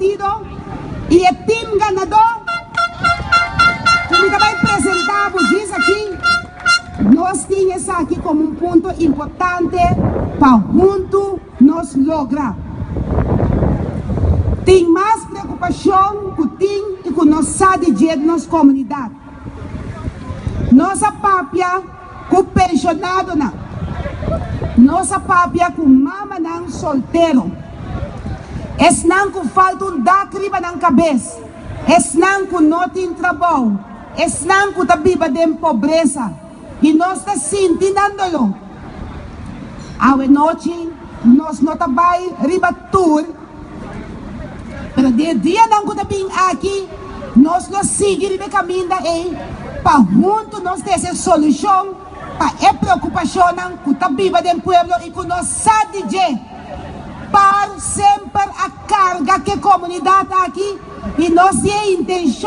partido i e tim ganadó ku mi ta bai presentá bo djis aki, nos tin esaki komo un punto importante pa huntu nos logra. Tin mas preokupashon ku tin i ku nos sa di dje nos komunidat. Nos a papia ku penshonadonan. Nos a papia ku mamanan soltero. Esnan ku falta un dak riba nan kabes, esnan ku no tin trabou, esnan ku ta biba den pobresa i nos ta sinti nan doló. Awe nochi nos no ta bai riba tur. Pero den e dianan ku ta bin aki, nos lo sigui riba e kaminda ei pa huntu nos trese solushon pa e preokupashonnan ku ta biba den pueblo i ku nos sa di dje. Par semper a karga ku e komunidat aki i nos tin e intenshon.